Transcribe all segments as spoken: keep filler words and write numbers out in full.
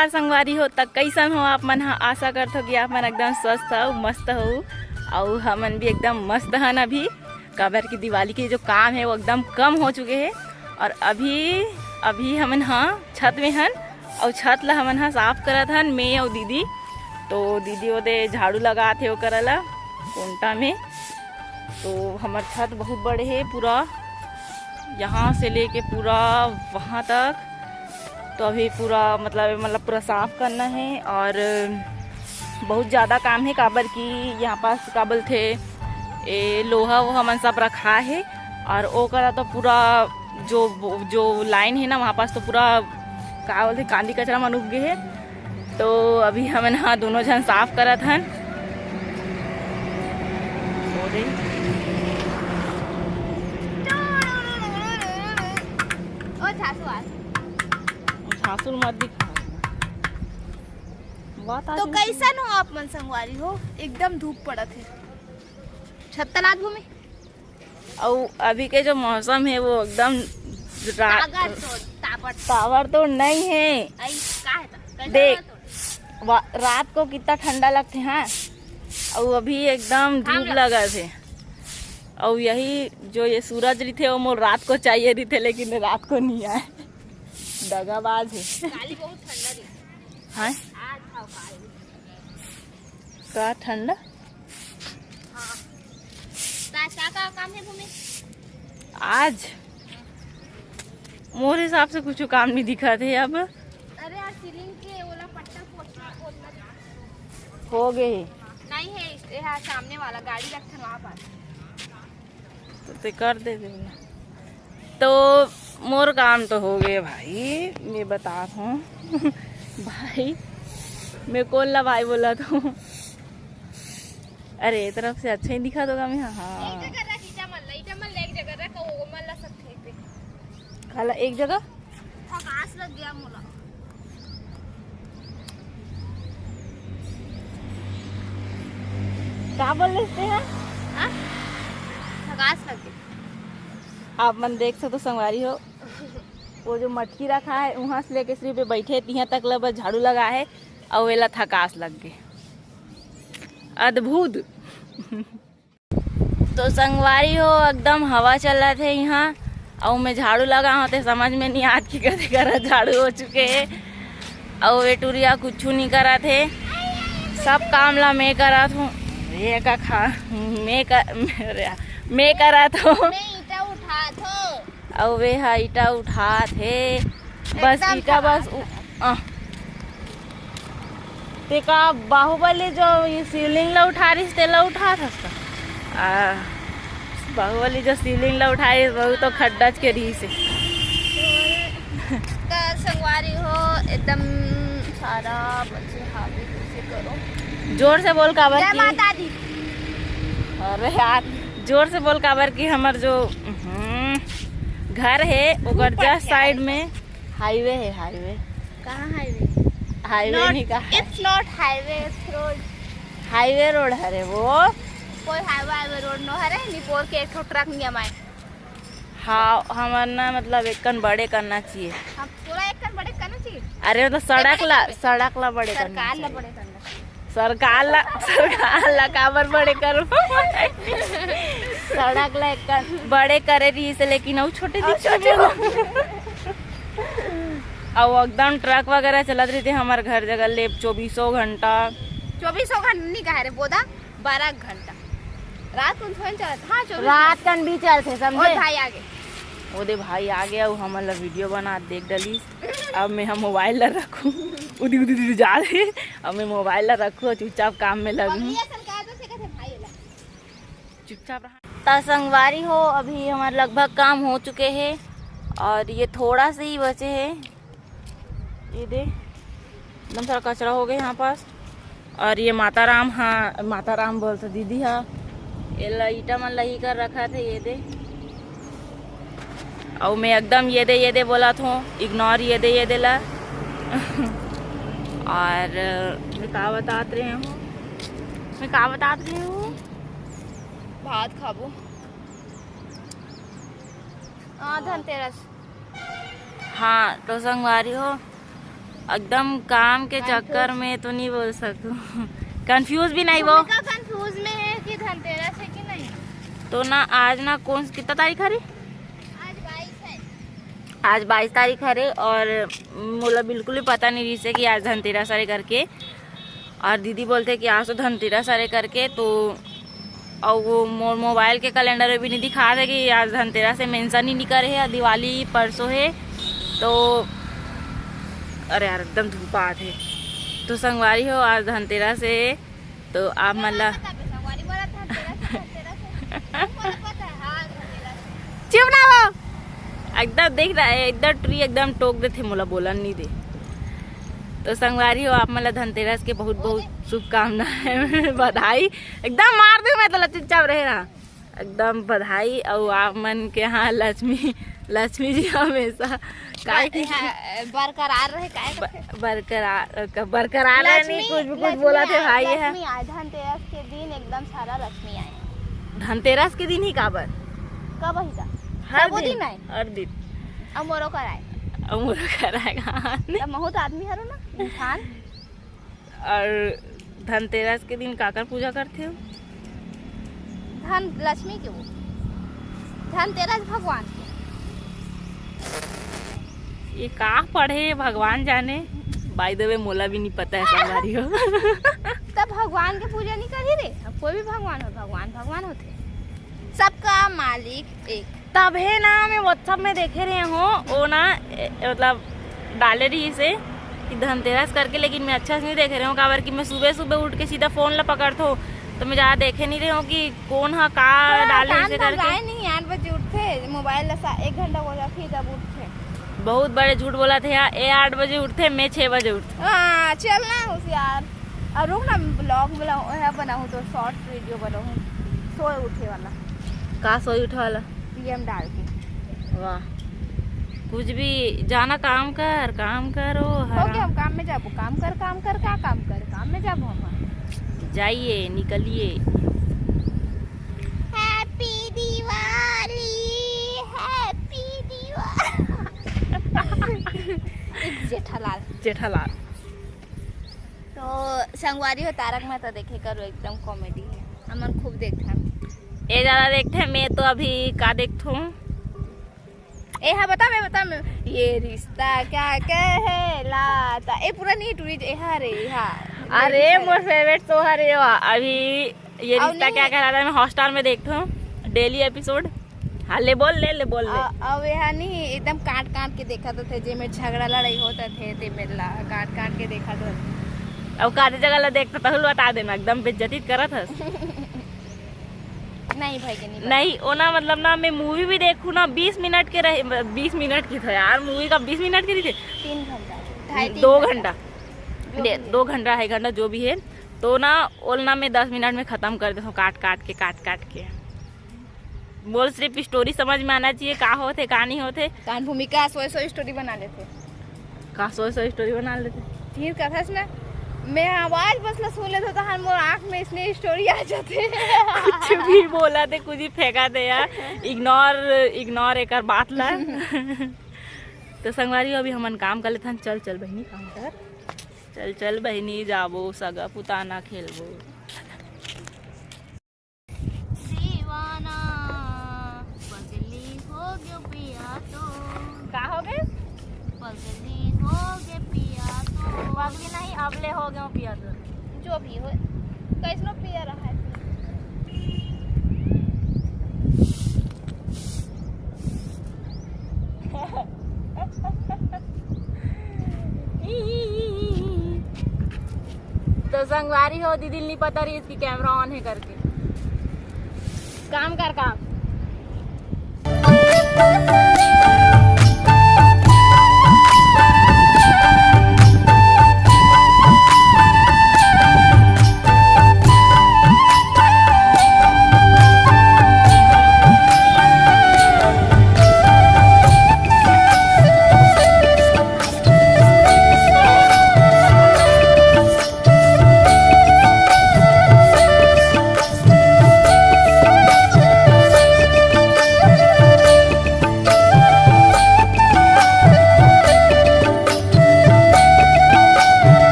नमस्कार संगवारी हो, त कैसन हो आप मन ह? आशा करत हो कि आप मन एकदम स्वस्थ हो, मस्त हो, अउ हमन भी एकदम मस्त हन अभी, काबर कि दिवाली के जो काम है वो एकदम कम हो चुके है। और अभी, अभी हमन ह छत में हन, अउ छत ला हमन ह साफ करत हन, मैं अउ दीदी। तो दीदी ओदे झाड़ू लगात हे ओकरा ला कोंटा में। तो हमर छत बहुत बड़े है, पूरा यहाँ से लेके पूरा वहाँ तक। तो अभी पूरा मतलब, मतलब पूरा साफ करना है और बहुत ज़्यादा काम है, काबर कि यहाँ पास का बोलथे, ए लोहा वोहा मन सब रखा है। और ओकरा तो पूरा जो, जो लाइन है ना, वहाँ पास तो पूरा का बोलथे, कांदी कचरा मन उग गे है। तो अभी हमन हा दोनों झन साफ करत हन। ओ रे। ओ झासु आ। झासु मत दिखा। बात तो आज कैसन हो आप मन संगवारी हो? एकदम धूप पड़त है। छत्ता लाद घूमे। अउ अभी के जो मौसम है वो एकदम रा-, ताबड़तोड़, ताबड़तोड़। ताबड़तोड़ नहीं है। आई, का है त? कैसे देख, ताबड़तोड़? वा-, रात को कितना ठंडा लगथे, हाँ, अउ अभी एकदम घाम धूप लग- लगत हे। अउ यही जो ये सूरज रहिथे वो मोर रात को चाहिए रहिथे, लेकिन रात को नहीं आए। दगाबाज है। काली बहुत ठंडा रहिथे। हाँ? आज था काली। का ठंडा? हाँ। का, का, का काम है भूमि? आज मोर हिसाब से कुछ काम नहीं दिखत है अब। अरे यार, सीलिंग के ओला पट्टा पोछना, पोछना। हो गए है। नहीं है, इस-, यहाँ सामने वाला गाड़ी रखथन वहाँ पर। तो ते कर दे देना। तो मोर काम तो हो गए भाई, मैं बतात हूँ। भाई, मैं कौन ला भाई बोला था? अरे, ये तरफ से अच्छा ही दिखा दोगा मैं। हाँ, एक हाँ। जगह रख, ईटा मन ला, ईटा मन ला एक जगह रख, वो मन ला सब फेंक दे। खाला एक जगह। थकास लग गया मोला। का बोल लेते हैं? हाँ? थकास लग गया। आप मन देख सकते हो संगवारी हो, वो जो मटकी रखा है, वहाँ से लेके सिर्फ ये बैठे तिहाँ तक ला बस झाड़ू लगा है, अउ एला थकास लग गए। अद्भुत। तो संगवारी हो, एकदम हवा चलत हे इहाँ, अउ मैं झाड़ू लगा हूँ, ते समझ में नहीं आत कि कते करा झाड़ू हो चुके हे, अउ ए टुरिया कुछु नहीं करत हे, सब काम ला मैं करत हूँ। ये का खा, मैं कर, मैं करत हूँ। मैं ईटा उठात हूँ। अउ वे हा ईटा उठात हे, बस एकदम ईटा बस खराब। उ-, अ, ते का बाहुबली जो ये शिवलिंग ला उठा रहिस, तेला उठात हस का? आ, बाहुबली जो शिवलिंग ला उठा रहिस, वहू तो खड्डच के रहिस हे। त संगवारी हो, एकदम सारा बच्चे हावी से करो। जोर से बोल, काबर जय की माता दी। अरे यार, जोर से बोल, काबर की हमर जो, हम्म, घर है, ओकर ऊपर just से side आएगा। में highway है, highway। कहाँ highway? Highway not, नहीं कहा। It's not highway, it's road। Highway road हरे वो। कोई highway, highway road नो हरे, निपोर के एक ठो truck नहीं हमारे। हाँ, हमर ना, मतलब, एक कन बड़े करना चाहिए। हम पूरा एक कन बड़े करना चाहिए। अरे, मतलब, सड़क ला, सड़क ला बड़े करना चाहिए। सरकार ला बड़े करना चाहिए। सरकार ला, सरकार ला काबर बड़े करो? सड़क ला एक कन बड़े करे रहिस हे, लेकिन अउ छोटे अउ दिख छोटे रहे। अउ एकदम truck वगैरह चलत रहिथे हमर घर जगह ले चौबीसों घंटा। चौबीसों घंटा नहीं कहा रे, बोदा बारह घंटा। रात कन थोड़ी चलत, हाँ, चौबीस रात घंटा। कन भी चलथे, समझे? ओ भाई आगे। ओदे भाई आगे, अउ हमन ला video बना देख डलिस। अब मैं हम mobile ला रखूँ। उदी, उदी, उदी जा रहे। अब मैं mobile ला रखूँ अउ चुपचाप काम में लगूँ। पगली असन का तो फेंकत हे भाई ला। चुपचाप रहा। त संगवारी हो, अभी हमार लगभग काम हो चुके हे अउ ये थोड़ा से ही बचे हे। ये दे, एकदम सारा कचरा हो गए यहाँ पास। अउ ये माता राम, हाँ, माता राम बोलत दीदी हा, एला ईटा मन ला ही कर रखत हे, ये दे। अउ मैं एकदम ये दे, ये दे बोलत हूँ, ignore ये दे, ये दे ला। अउ मैं का बतात रहे हूँ, मैं का बतात रहे हूँ, भात खाबो। हाँ, धनतेरस। हाँ, तो संगवारी हो, एकदम काम के चक्कर में तो नहीं बोल सकूं। कंफ्यूज भी नहीं वो। भूमिका कंफ्यूज में है कि धनतेरस है कि नहीं। तो ना, आज ना, कौन, कितना तारीख हरे? आज बाईस है। आज बाईस तारीख हरे और मोला बिल्कुल भी पता नहीं रहिसे कि आज धनतेरस हरे करके। और दीदी बोलथे कि आज तो धनतेरस हरे करके, तो अउ वो मोर मोबाइल के कैलेंडर में भी नहीं दिखात हे कि आज धनतेरस हे, मेंशन ही नहीं करे हे, दिवाली परसों हे। तो अरे यार, एकदम धूप आत हे। तो संगवारी हो, आज धनतेरस हे, तो आप मन ला चुप ना हो, एकदम देख रहा है, एकदम ट्री एकदम टोक देथे, मोला बोलन नहीं दे। तो संगवारी हो, आप मन ला धनतेरस के बहुत बहुत शुभकामनाएं, बधाई। एकदम मार दे मैं तो, चुपचाप रहे रहा। एकदम बधाई। अउ आप मन के यहाँ लक्ष्मी, लक्ष्मी जी हमेशा काय की हाँ, बरकरार रहे, काय ब-, बरकरार, बरकरार रहे नहीं, लक्ष्मी, कुछ भी कुछ लक्ष्मी बोला थे आए, भाई है। लक्ष्मी आए, धनतेरस के दिन एकदम सारा लक्ष्मी आए। धनतेरस के दिन ही काबर? कब ही था? हर सबो दिन, दिन आए। हर दिन। अउ मोरो कराए। अउ मोरो कराए कहाँ? तब महूँ तो आदमी हरो ना, इंसान। और धनतेरस के दिन काकर पूजा करथे हो? धन लक्ष्मी के वो। धनतेरस भगवान के। ये का पढ़े हे, भगवान जाने। By the way, मोला भी नहीं पता है, संगवारी हो। तब भगवान के पूजा नहीं करी रे। अब कोई भी भगवान हो, भगवान भगवान होथे। सबका मालिक एक। तभे ना मैं WhatsApp में देखे रहे हो, वो ना, ए, मतलब डाले रहिसे कि धनतेरस करके, लेकिन मैं अच्छा से नहीं देखे रहे हो, काबर कि मैं सुबह सुबह उठ के सीधा फोन ला पकड़थो, तो मैं ज्यादा देखे नहीं रहे हो कि कौन हा का हाँ, डाले काम रहिसे धाम करके। जाए नहीं, आठ बजे उठथे, मोबाइल ला सा-, एक घंटा हो जाथे तब उठथे। बहुत बड़े झूठ बोलथे यार, ए आठ बजे उठथे, मैं छह बजे उठथे। हाँ, चल ना होशियार। और रुक ना, vlog वाला ओहे बनाऊँ तो short video बनाऊँ, सोए उठे वाला। का सोए उठे वाला? गेम डाल के। वाह, कुछ भी जाना, काम कर, काम करो, हो हराम। गया, हम काम में जाबो, काम कर, काम कर, का काम कर, काम में जाबो हम। जाइए, निकलिए। Happy Diwali, Happy Diwali। Jethalal. Jethalal. तो संगवारी हो, तारक मेहता देखे करो, एकदम comedy है, हमन खूब देखथन। ए ज्यादा देखथे, मैं तो अभी का देखथूं? ए हा बता, मैं बता, मैं, ये रिश्ता क्या कहलाता, ए पूरा नहीं टूरी, ए हा रे, ए हा। अरे, मोर favourite तो हरे वा। अभी ये अउ रिश्ता नहीं। क्या कहलाता है, मैं Hotstar में देखथूं daily episode। हाँ, ले बोल, ले, ले बोल, ले। अ-, अउ एहा नहीं, एकदम काट काट के देखत होथे, जेमे झगड़ा लड़ाई होत होथे, तेमे ला काट काट के देखत होथे। अउ काटे जगह ला देख, तो तहुल बता देना, एकदम बेइज्जती करत हस। नहीं भाई के नहीं बता। नहीं, ओना मतलब ना, मैं movie भी देखूँ ना, बीस मिनट के रहे, बीस मिनट की था यार, movie का बीस मिनट की थी। तीन घंटा, ढाई, तीन दो घंटा। घंटा। जो दे-, भी है। दो घंटा, ढाई घंटा, जो भी है, तो ना, ओल ना मैं दस मिनट में खत्म कर देता हूँ, काट काट के, काट काट के। बोल, सिर्फ story समझ में आना चाहिए, का होथे, का नहीं होथे। कान भूमिका सोए सोए story बना लेथे। का सोए सोए story बना लेथे? फिर कथस ना, मैं आवाज बस ला सुन लेथो, तहान मोर आँख में इसने story आ जाथे। कुछ भी बोला थे, कुछ ही फेंका थे यार। Ignore, ignore एकर बात ला। तो संगवारी, अभी हमन काम कर लेथन। चल, चल बहिनी, काम कर। चल, चल बहिनी, जाबो सगा पुताना खेलबो। दीवाना, पगली हो गयो पिया तो। का हो गए? पगली हो गए पिया तो। पगली नहीं, अबले हो गयो पिया तो। जो भी हो, कैसनो पिया रहा है। तो संगवारी हो, दीदी ला नहीं पता रहिस कि camera on है करके। काम कर, काम।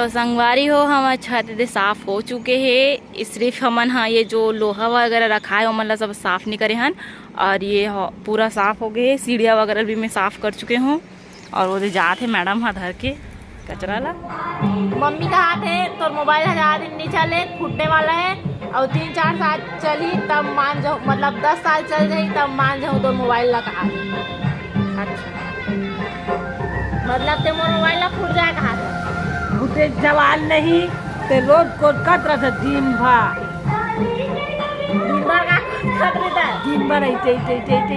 तो संगवारी हो, हमर छत दे साफ हो चुके हे। सिर्फ हमन ह ये जो लोहा वगैरह रखा है, ओमन ला सब साफ नहीं करे हन। और ये हो, पूरा साफ हो गए हे। सीढ़िया वगैरह भी मैं साफ कर चुके हूँ। और वो दे जात हे मैडम ह धर के कचरा ला। मम्मी कहा थे, "तोर मोबाइल ह ज्यादा दिन नहीं चले, फूटने वाला है, और तीन चार साल चली तब मान जाऊँ, मतलब दस साल चल जाई तब मान जाऊँ तोर मोबाइल ला," कहा थे। अच्छा। मतलब ते मोर मोबाइल ला फूट जाए कहा थे। फूटे सवाल नहीं, ते रोज कोचकत रह दिन भर। दिन भर का कोचकत रह? दिन भर ऐसे, ऐसे, ऐसे।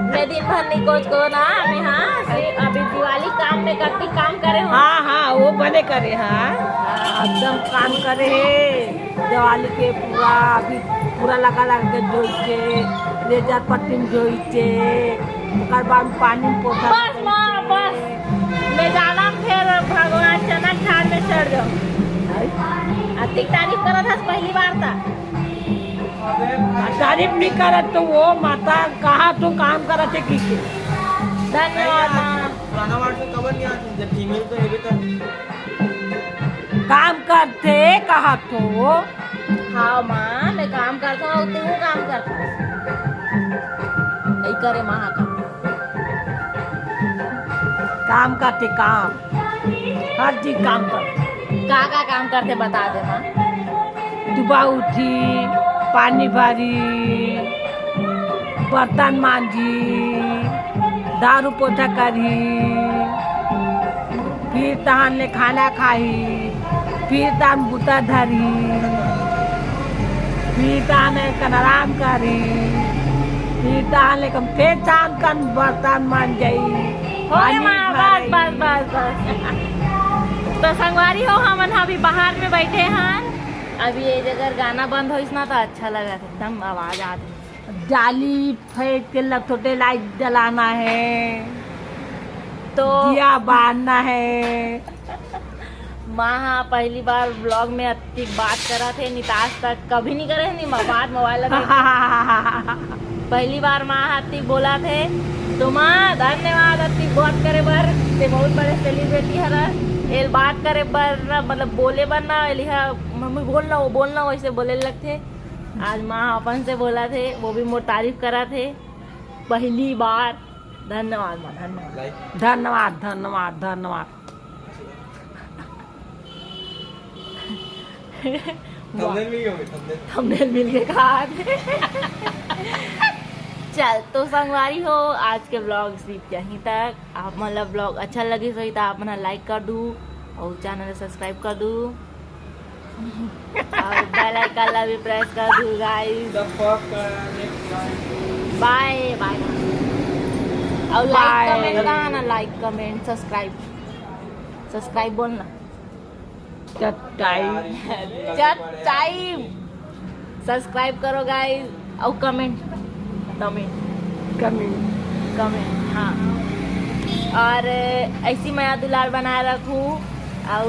मैं दिन भर नहीं कोचको ना, मैं, हाँ, से अभी दिवाली काम में कति काम करे हो। हाँ, हाँ, वो बने करे, हाँ। हाँ। एकदम काम करे हे। दिवाली के पूरा अभी पूरा लगा लगा के धोइचे, लेजर पट्टी में धोइचे, ओकर बाद पानी में पोछा बस माँ, बस। मैं जाना फिर भगवान चना खान में चढ़ जाऊँ। हैं? अतिक तारीफ करत हस पहली बार था। तारीफ नहीं करत तो वो माता कहा तो काम करत है की के। धन्यवाद माँ। पुराना वार्ड में कबर नहीं आती जब फीमेल तो ये भी कर काम करते कहा तो। हाँ माँ, मैं काम करता हूँ, तू काम करता है। नहीं करे माँ काम। काम करते काम, हर चीज काम करते। का का काम करते बता दे माँ। सुबह उठी, पानी भरी, बर्तन मांजी, झाड़ू पोछा करी, फिर तहन ले खाना खाही, फिर तहन बुता धरी, फिर तहन ले कन आराम करी, फिर तहन ले कन फिर शाम कन बर्तन मांजई। हो गया पानी माँ, बस भरी। बस बस बस। तो संगवारी हो, हमन अभी बाहर में बैठे हन। अभी ये जगह गाना बंद होइस ना तो अच्छा लगत, एकदम आवाज आत। जाली फेंक के लथोटे लाइट जलाना है, तो दिया बारना है। माँ हा पहली बार ब्लॉग में अतिक बात करा थे, नहीं तो आज तक कभी नहीं करे, नहीं बात मोबाइल लगे। पहली बार माँ हा अतिक बोला थे, तो माँ धन्यवाद अतिक बात करे बर, ते बहुत बड़े सेलिब्रिटी हरा। एल बात करे बर ना, मतलब बोले बर ना, एलिहा मम्मी बोलना, वो बोलना, वैसे बोले लगथे। आज माँ अपन से बोला थे, वो भी मोर तारीफ करा थे पहली बार। धन्यवाद माँ, धन्यवाद। धन्यवाद, धन्यवाद, धन्यवाद। थंबनेल मिल गया भाई, थंबनेल। थंबनेल मिल गया कहा। चल तो संगवारी हो, आज के ब्लॉग सिर्फ यहीं तक। आप मन ला ब्लॉग अच्छा लगिस होही तो आप मन लाइक कर दू और चैनल सब्सक्राइब कर दू। और बेल आइकन ला भी प्रेस कर दू गाइस। बाय बाय। और लाइक कमेंट ना ना, लाइक कमेंट सब्सक्राइब, सब्सक्राइब बोलना। चट्टाई। चट्टाई। सब्सक्राइब करो गाइस और कमेंट, कमेंट, कमेंट। कमेंट, हाँ। और ऐसी मया दुलार बनाए रखू। और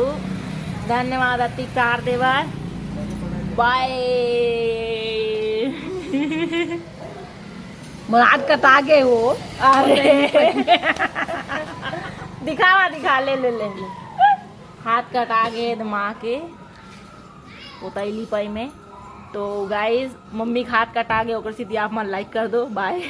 धन्यवाद अति प्यार देवर। बाय। मोर हाथ कटा गे हो। अरे। दिखावा, दिखा, ले, ले, ले, ले। हाथ कटा गे माँ के। उतैली पई में। तो गाइस, मम्मी के हाथ कटा गे, ओकर सेती आप मन लाइक कर दो। बाय।